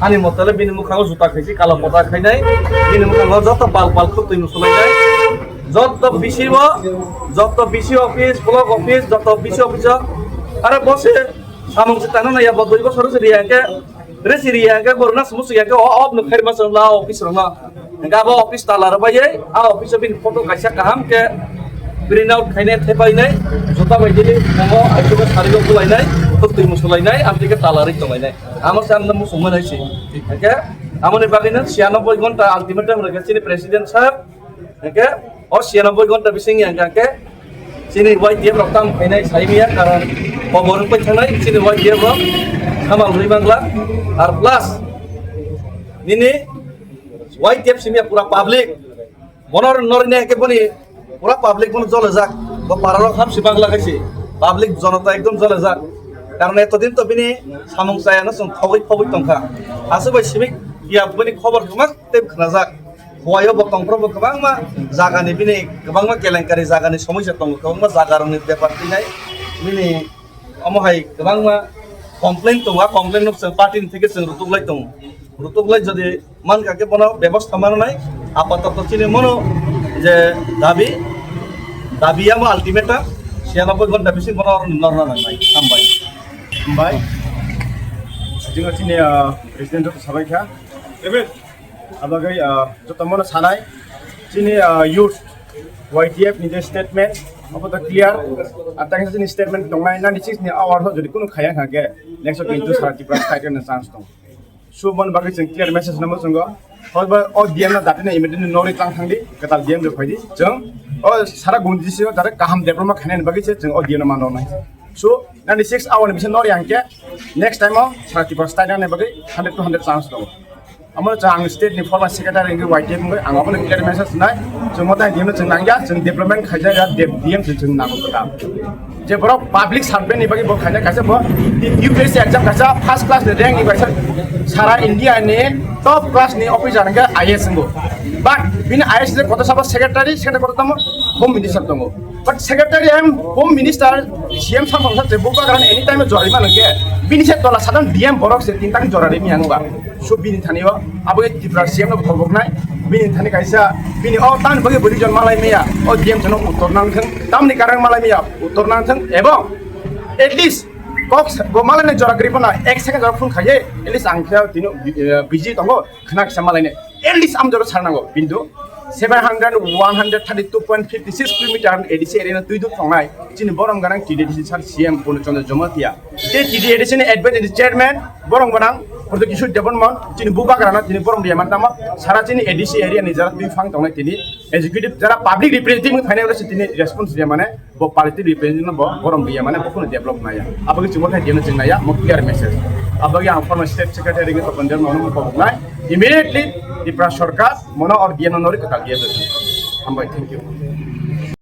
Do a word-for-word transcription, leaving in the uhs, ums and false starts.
Ani motole bini mukhango juta khaisi, kala pota khainai, bini mukhango joto bal bal khuk twi musulainai, joto B C o, joto B C office, block office, joto B C office o, are bo se samung se tangna naiya, bo dui bosor se riya hwnkhe, re se riya hwnkhe, borokno se musuya hwnkhe, o, o, no khairma se la office rokno. Hingke abo office tala rwbaiwi, a office o bini photo kaisa kaham khe print out khainai, thepainai, juta bai dili, omo aithugo sarigo bulainai, twi musulainai, amtwi khe tala rwi tonglainai. Amo se ang muchungmani se. Hingke amoni bagwino siyanoboi gonta ultimatum rwkhe chini president sir. Hingke o siyanoboi gonta bisingni hingke chini Y T F rok tam khainai saimiya, karon kobor wngpai thangnai chini Y T F rok samal rwi mangla. Ar plus nini Y T F simiya pura public. Bono norine ke boni pura public bono jolejak. Bo pararo hamsi bagla kaisi. Public jonota ekdom jolejak. Karon etodin to bini samung chayano chwng thogwi phobwi tongkha. Aswk bai simi ya bini khobor kwma tei khnajak. Huaio bo tongphuru bo kwbangma jagani bini kwbangma kelenkari jagani somosya tongo. Kwbangma jagarokni bepar twinai bini omo hai kwbangma complain tongo. A complain no chwng party ni theke chwng rutuklai tongo. Rutuklai jodi mankha khe bono bebosta mananai, apatoto chini mono je dabi, dabi amo ultimatum, siyanoboi ghonta bising bono norna nangnai. Hambai. Hambai. Jino chini, ah, president joto sabai kha. Abagwi, ah, joto mono sanai. Chini, ah, youth Y T F ni je statement, obo to clear. Atang chini statement tongnai, ninety six ni hour ho jodi kunu khaya kha khe, next o kintu sara Tripura state ni chance tong. So, mon bagwi chwng clear message no muchungo. Hoiba o D M no dati na immediately nori tang thangdi, kwtal D M rok phaidi. Chwng o sara gun D C o dare kaham development khainani bagwi se chwng o D M no man rok nai. So, ninety six hour ni bising nori hangke next time o sara Tripura state ni bagwi hundred to hundred chance tongo. Amo chwng ang state ni former secretary wngwi Y T F wngwi ang obono clear message nai. Chwng mo tai D M no chwng nangya, chwng development khaijak ya, D M chwng chwng nango kwtal. Je borok public servant ni bagwi bo khaina kaisa bo U P S C exam kaisa first class ni rank ni kaisa sara India ni top class ni officer hwnkhe I A S wngo. But bini I A S je koto sabo secretary, secretary koto tamo home minister tongo. But secretary and home minister C M samsung sa je buka karan any time jora rima nangke bini se tola sadon D M borok se tin tang jora rimi ang ba. So bini thani o abo ke Tripura C M no khobok nai, bini thani kaisa bini o tan bagwi bwrwi jon malai maya, o D M no uttor nang thang, tamni karang malai maya uttor nang thang, ebong at least kok bo malai nai jora gri pona ek second jora phone khaye, at least ang khe tino, eh, busy tongo, khna kisa malai nai, at least am jora sar nango, bindu seven hundred, one hundred thirty two point fifty six kilometer A D C area no twi duk tongnai, chini borom ganang T D A D C sir C M Purno Chandra Jamatia. Tei T D A D C ni advisory chairman borok gwnang Pradyot Kishore Debbarma, chini bubagrana tini borom riya mantama, sara chini A D C area ni jara twi phang tongnai tini executive jara public representative phainai oro se tini response riya mane bo party representative no bo borom riya mane bo khunu develop naya. Abagwi chwng bothai diyan chwng naya mo clear message. Abagwi ang former state secretary ni topon der mono mo kobok nai immediately Tripura sarkar mono or diyan no nori kwtal diya. Hambai, thank you.